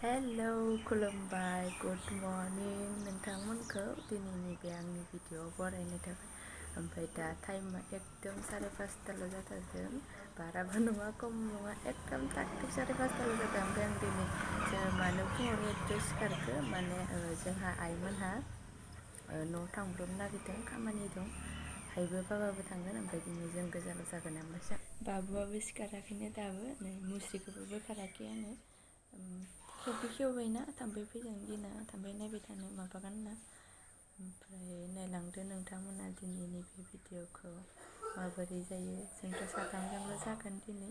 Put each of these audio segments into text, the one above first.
Hello, खुलुमबाय, good morning नोंथांमोनखौ दिनैनि बे आंनि भिडिअ बरायनो थाखाय। ओमफ्राय दा टाइमा एकदम 5:30 जाथारदों, बाराबो नङा खम नङा, एकदम थाग-थुग 5:30 जादों। ओमफ्राय आं दिनै मानो फुङावनो एकदम सिखारखो माने जोंहा आइमोनहा न'आव थांब्रबनो नागिरदों, खामानि दं। आइबो बाबाबो थांगोन, ओमफ्राय दिनै जों गोजाल' जागोन ओमफ्राय बाबुआबो सिखाराखैनो दाबो, नै मुस्रिखौबो बोखाराखै आङो। खेबसे खेवबायना थाम्फै फैदों दिना, थाम्फै नायबाय थानो माबागोन ना। ओमफ्राय नायलांदो नोंथांमोना दिनैनि बे भिडिअखौ माबोरै जायो। जोंथ' साथामजोंल' जागोन दिनै,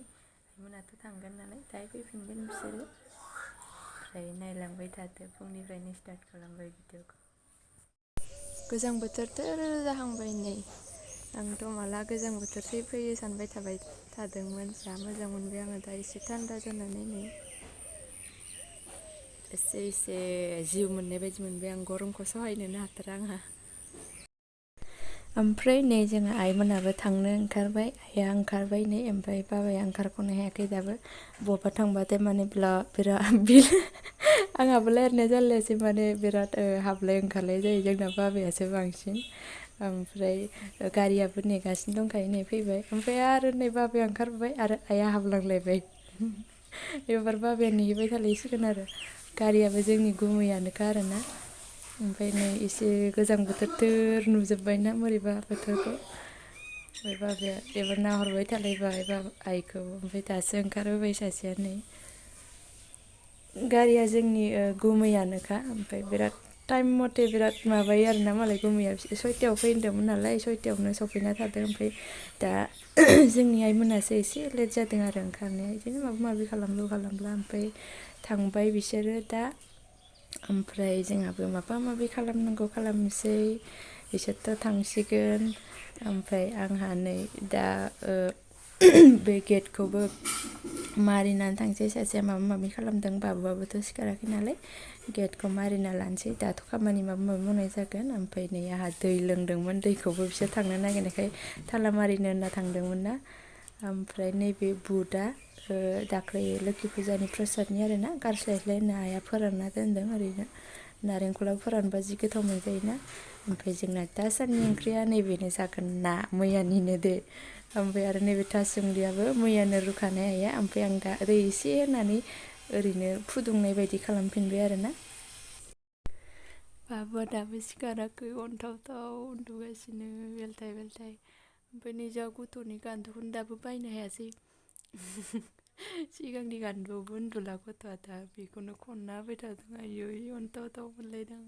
आइमोनाथ' थांगोन नालाय दाहाय फैफिनगोन बिसोरो। ओमफ्राय नायलांबाय थादो, फुंनिफ्रायनो स्टार्ट खालामबाय भिडिअखौ। गोजां बोथोर जाहांबाय नै, आंथ' माला गोजां बोथोरसै फैयो सानबाय थादोंमोन। जा मोजां मोनबाय आङो दा एसे थान्दा जानानै नै एसे जिउ मोननाय बायदि मोनबाय आं, गरमखौ सहायनोनो हाथारा आंहा। ओमफ्राय नै जोंहा आइमोनाबो थांनो ओंखारबाय, आइया ओंखारबाय नै, ओमफ्राय बाबाया ओंखारख'नो हायाखै दाबो। बबा थांबाथाय माने बिराद आंहाबो रायलायनाय जालायासै, माने बिराद हाबलाय ओंखारलाय जायो जोंना, बाबायासो बांसिन। ओमफ्राय गारियाबो नेगासिनो दंखायो, नै फैबाय। ओमफ्राय आरो नै बाबाया ओंखारबाय आरो आइया हाबलांलायबाय। एबार बाबाया नेहैबाय थालायसिगोन आरो। गारियाबो जोंनि गुमैयानोखा आरोना। ओमफ्राय नै एसे गोजां बोथोर नुजोब्बायना बोरैबा बोथोरखौ। ओमफ्राय बाबाया एबार नाहरबाय थालायबाय आइखौ, ओमफ्राय दासो ओंखारबोबाय सासेया नै। गारिया जोंनि गुमैयानोखा, ओमफ्राय बिराद टाइम मथे बिराद माबायो आरोना मालाय गुमैया। 6टायाव फैदोंमोन नालाय, 6टायावनो सफैना थादों। ओमफ्राय दा जोंनि आइमोनासो एसे लेट जादों आरो ओंखारनाया, बिदिनो माबा माबि खालामब्ला ओमफ्राय थांबाय बिसोरो दा। ओमफ्राय जोंहाबो माबा माबि खालामनांगौ खालामनोसै, बिसोरथ' थांसिगोन। ओमफ्राय आंहा नै दा बे गेटखौबो मारिनानै थांसै। सासेया माबा माबि खालामदों, बाबुआबोथ' सिखाराखै नालाय, गेटखौ मारिना लानोसै। दाथ' खामानि माबा माबि मावनाय जागोन। ओमफ्राय नै आंहा दै लोंदोंमोन, दैखौबो बिसोर थांनो नागिरनायखाय थाला मारिनो होनना थांदोंमोन ना। ओमफ्राय नैबे बुटआ दाख्लै लोखि फुजानि प्रसादनि आरोना, गारस्लायस्लाय होनना आइया फोरानना दोनदों ओरैनो। नारेंखलाबो फोरानबा जि गोथाव मोनजायोना। ओमफ्राय जोंना दा साननि ओंख्रिया नैबेनो जागोन, ना मैयानिनो दे। ओमफ्राय आरो नैबे थासुमलियाबो मैयानो रुखानाय आइया। ओमफ्राय आं दा दै एसे होनानै ओरैनो फुदुंनाय बायदि खालामफिनबाय आरोना। बाबुआ दाबो सिखाराखै, अन्थावथाव उन्दुगासिनो बेलथाय बेलथाय। ओमफ्राय नै जा गथ'नि गान्दुखौनो दाबो बायनो हायासै। सिगांनि गान्दुआवबो उन्दुला गथ'आ, दा बेखौनो खनना होबाय थादों। आयै अन्थावथाव मोनलायदों।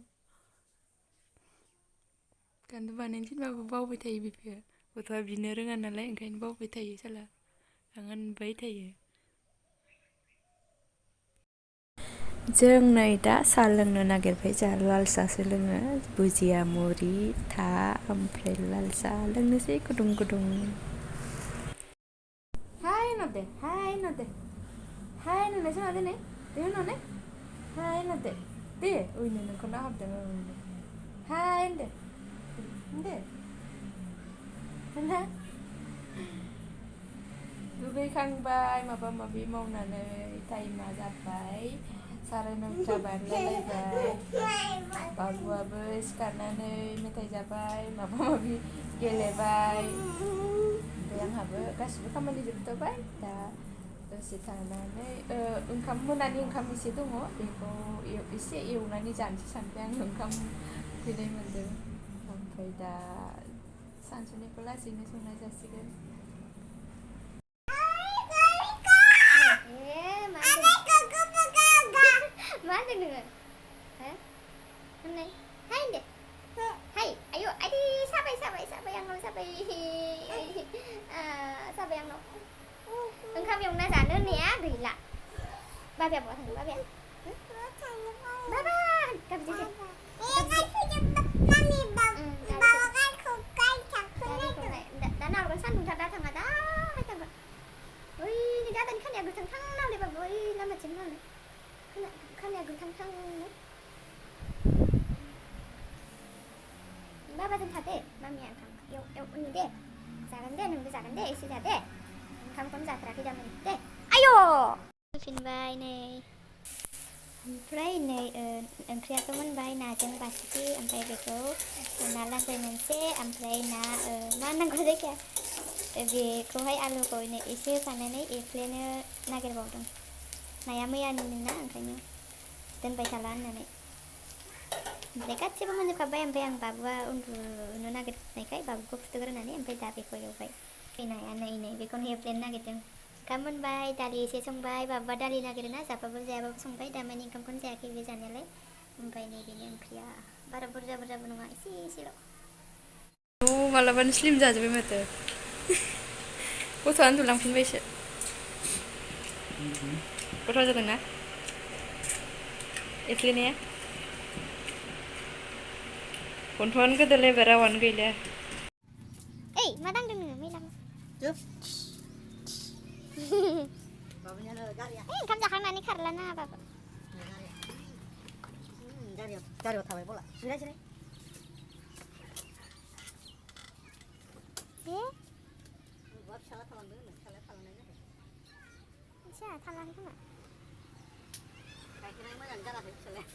गान्दु बानायनो थिनबाबो बावबाय थायो बिफाया। गथ'आ बिनो रोङा नालाय, ओंखायनो बावबाय थायो साला, आं होनबाय थायो। जों नै दा साहा लोंनो नागिरबाय, जोंहा लाल साहासो लोङो, भुजिया मुरि था ओमफ्राय लाल साहा लोंनोसै गुदुं गुदुं। हाय नदे, हाय नदे, हाय नदे जोंहा दिनै दे होननानै हाय नदे दे ओइनो नोंखौ नाहरदों। हाय होनदे होनदे होनना दुगैखांबाय माबा माबि मावनानै टाइमा जाबाय 9:30 बारलायलायबाय। बाबुआबो सिखारनानै मेथाइ जाबाय, माबा माबि गेलेबाय। ओमफ्राय आंहाबो गासिबो खामानि जोबथ'बाय। दा दसे थानानै मोनानि ओंखाम एसे दङ, बेखौ एसे एवनानै जानोसै सानबाय आं, ओंखाम उखैनाय मोनदों। ओमफ्राय दा सानसुनिखौ लासैनो संनाय जासिगोन। मा होनदों नोङो? होननाय हाय होनदे, हाय आयु आयदै साबाय साबाय साबाय आंनाव साबाय साबाय आंनाव। ओंखाम एवना जानो होननाया गैला। बाबाया बहा थांदों बाबाया? बाबा गाबज्रिदो दा नाहरगोन, सान्दुंथार दा थाङा, दाहाय थांगोन। ओइ दादानि खानाया गोथांथां नावलायबाबो ओइ लामाथिं थांनो खानाया गोथांथांनो। बाबाजों थादे, मामिया ओंखाम उन्दु दे, जागोन दे, नोंबो जागोन दे, एसे जादे, ओंखामखौनो जाथाराखै दामानि दे। आय' फैफिनबाय नै ओमफ्राय नै ओंख्रियाथ' मोनबाय नाजों बासिखि ओमफ्राय बेखौ ना लाग्रोनोसै ओमफ्राय ना मा नांगौ जायखिया बेखौहाय आलुखौ एसे होफानानै एफ्लेनो नागिरबावदों नाया मैयानिनो ना ओंखायनो दोनबाय थाला होननानै ओमफ्राय गासिबो मोनजोबखाबाय ओमफ्राय आं बाबुआ उन्दुनो नागिरनायखाय बाबुखौ फुथुग्रोनानै ओमफ्राय दा बेखौ एवबाय नाया नै बेखौनो एफ्लेनो नागिरदों ओंखाम मोनबाय दालि एसे संबाय बाबुआ दालि नागिरोना जाबाबो जायाबाबो संबाय दामानि ओंखामखौनो जायाखै बे जानायालाय ओमफ्राय नै बेनि ओंख्रिया बारा बुरजाबो नङा एसेल' मालाबानो स्लिम जाजोब्बाय माथो गथ'आ उन्दुलांफिनबायसो गथ' जादोंना एफ्लेनाया गन्थ'आनो गोदोलायबाय रावानो गैला ओइ मा दांदों नोङो मैला ओंखाम जाखांनानै खारलाना बाबा गारियाव थाबाय बला जिराय जिराय फिसाला थालांदों होनो फिसालाया थालांनाय जाबाय मिथिया थालाङाखै खोमा गाइखेरा मोजां जालाखै फिसालाया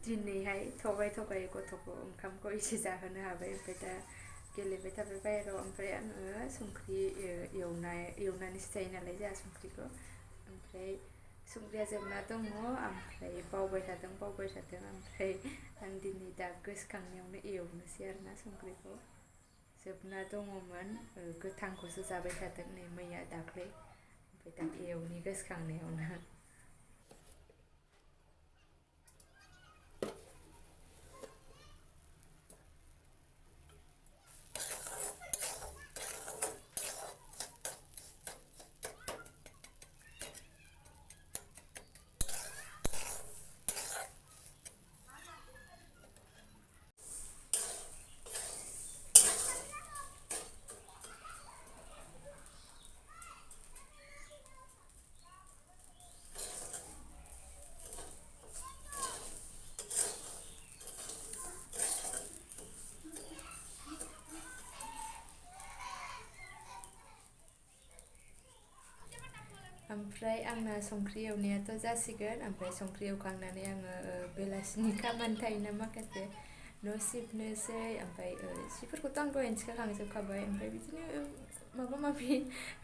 दिनैहाय थगाय गथ'खौ ओंखामखौ एसे जाहोनो हाबाय ओमफ्राय दा गेलेबाय थाबाय बाहेराव ओमफ्राय आङो संख्रि एवनानैसो जायो नालाय जोंहा संख्रिखौ ओमफ्राय संख्रिया जोबना दङ ओमफ्राय बावबाय थादों ओमफ्राय आं दिनै दा गोसोखांनायावनो एवनोसै आरोना संख्रिखौ जोबना दङमोन गोथांखौसो जाबाय थादों नै मैया दाख्लै ओमफ्राय दा एवनि गोसोखांनायावनो ओमफ्राय आंना संख्रि एवनायाथ' जासिगोन ओमफ्राय संख्रि एवखांनानै आङो बेलासिनि खामानि थायोना माखासे न' सिबनोसै ओमफ्राय सिफोरखौथ' आं दहायनो थिखांखांजोबखाबाय ओमफ्राय बिदिनो माबा माबि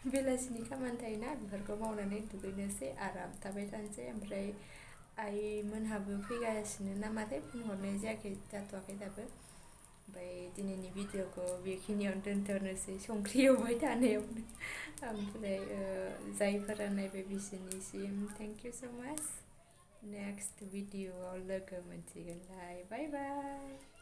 बेलासिनि खामानि थायोना बेफोरखौ मावनानै दुगैनोसै आराम थाबाय थानोसै ओमफ्राय आइमोनहाबो फैगासिनो नामाथाय फन हरनाय जाथ'वाखै दाबो ओमफ्राय दिनैनि भिडिअखौ बेखिनियावनो दोनथ'नोसै संख्रि एवबाय थानायावनो ओमफ्राय जायफोरा नायबाय बिसोरनिसिम थेंक इउ स' माच नेक्स्ट भिडिअआव लोगो मोनसिगोनलाय बाय बाय